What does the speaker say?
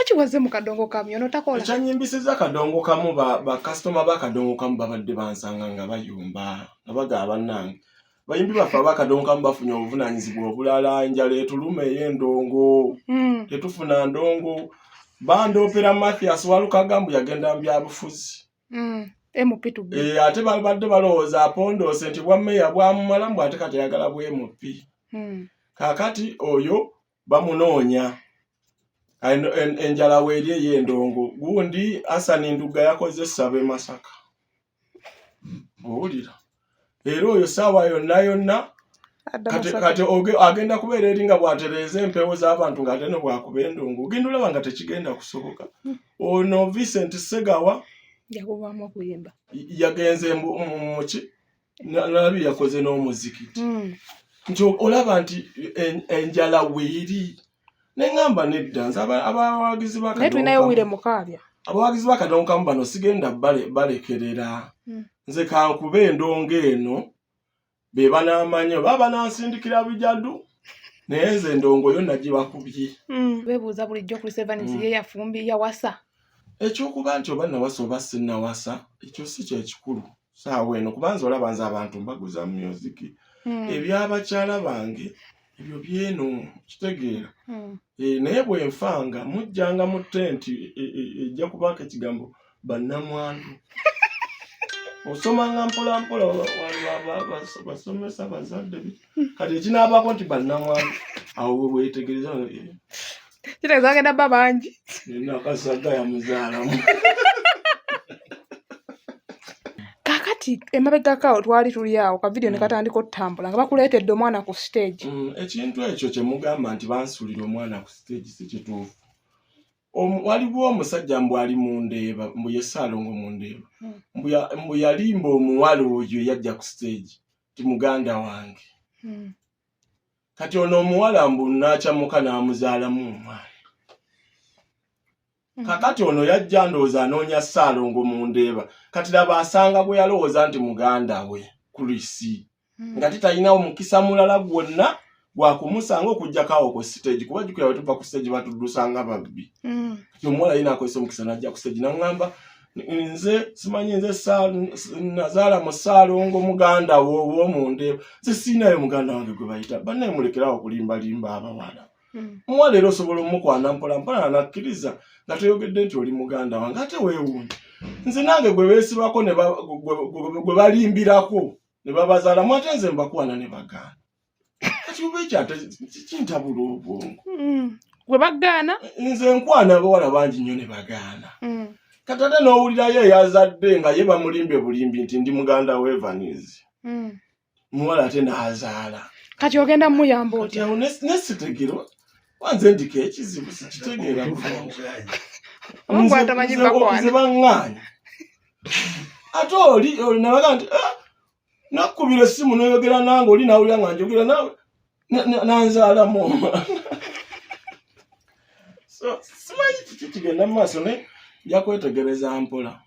Lwaki wazze mu kadongo kamu ono takola? Ekyanyimbisiza kadongo kamu, bakasitoma ba kadongo kamu babadde bansanga nga bayumba nga bagaba, bannange, bayimbi baffe abakadongo kamu bafunye obuvunaanyizibwa obulala, enjala etuluma ey'endongo. Tetufuna ndongo. Bandoopera Mathias Walukaga mbu yagenda mu byabufuzi. MP to be. Eh, ate babadde balowooza apondoose nti bwa meeya bwamumala, mbu ate kati ayagala bwa MP. Kaakati oyo bamunoonya. Enjala weeri ey'endongo. Gundi Hassan Ndugga yakoze essabo e Masaka, owulira? Era oyo saawa yonna yonna Adda kati, Masaka. Kati agenda kubeera eri nga bw'atereeza empewo z'abantu, ng'ate ne bw'akuba endongo, ogenda olaba nga tekigenda kusoboka. Ono Vincent Segawa Yakuvaamu okuyimba. Yagenze muki, nalabye yakoze n'omuzikiti. Nti olaba nti enjala weeri, neŋŋamba nedda, nze abawagizi ba Naye tulinayo Kadongo Wire Kamu- Mukaabya. Abawagizi ba Kadongo Kamu bano sigenda balekerera. Nze kankuba endongo eno, be banaamanya oba banansindikira bijadu, naye nze endongo yo nagibakubye. Beebuuza bulijjo Chris Evans ye yafumbi yawasa. Ekyokuba nti oba nawasa oba sinnawasa, ekyo si kyekikulu saawa eno, kubanza olaba nze abantu mbaguza music. Ebyabakyala bange ebyo byeno, kitegeera? Eh, naye bwe nfanga mujjanga mu tenti ejja kubaako ekigambo bannamwandu. Osomanga mpola mpola, basomesa bazadde kati ekinaabako nti bannamwandu, awo we weetegereza Kitegeeza bagenda bba bangi. Nakasaga yamuzaalamu. Kaakati emabegako awo twali tuli awo ka video ne katandika otutambula nga bakuleetedde omwana ku stage. Ekintu ekyo kye mugamba nti bansuulira omwana ku stage si kituufu. Waliwo omusajja mbu ali mu Ndeeba, mbu ye Ssaalongo mu Ndeeba. Mbu yalimba omuwala oyo eyajja ku stage ti muganda wange. Kati ono omuwala mbu n'akyamuka n'amuzaalamu omwana. Kakati ono yajja ndowooza anoonya Ssaalongo mu Ndeeba, kati laba asanga gwe yalowooza nti muganda we Chris, nga titalinawo mukisa mulala gwonna gwakumusanga okugjako awo ku stage, kuba jjukira bwe tuva ku stage batuddusanga babbi. Kati omuwala ye n'akozesa omukisa n'ajja ku stage n'aŋŋamba, nze simanyi, nze nazaala mu Ssaalongo muganda wo ow'omundeeba. Nze siinayo muganda wange gwe bayita. Bannaye, mulekerawo okulimbalimba abawala. Muwala era osobola omukwana mpola mpola nakkiriza nga toyogedde nti oli muganda wange. Ate weewuunye, nze nange gwe beesibako ne gwe balimbirako ne babazaalamu, ate nze mbakwana ne bagaana. Kati oba ekyo ate kintabula obwongo. Gwe bagaana? Nze nkwana abawala bangi nnyo ne bagaana. Kati ate n'owulirayo eyazadde nga ye bamulimbye bulimbi nti ndi muganda we Evans. Muwala ate n'azaala. Kati ogenda muyamba Kati otya? Awo nesitegero wanze ndiko ekizibu sikitegeera bulungi. Oba gw'atamanyi bakwana. Nze baŋŋaanya, ate oli nabaga nti, "Ah, nakkubira essimu n'oyogera nange." Oli nawulira nga njogera naawe nanzaalamu omwana. So simanyi kiki kigenda mu maaso, naye nja kwetegereza mpola.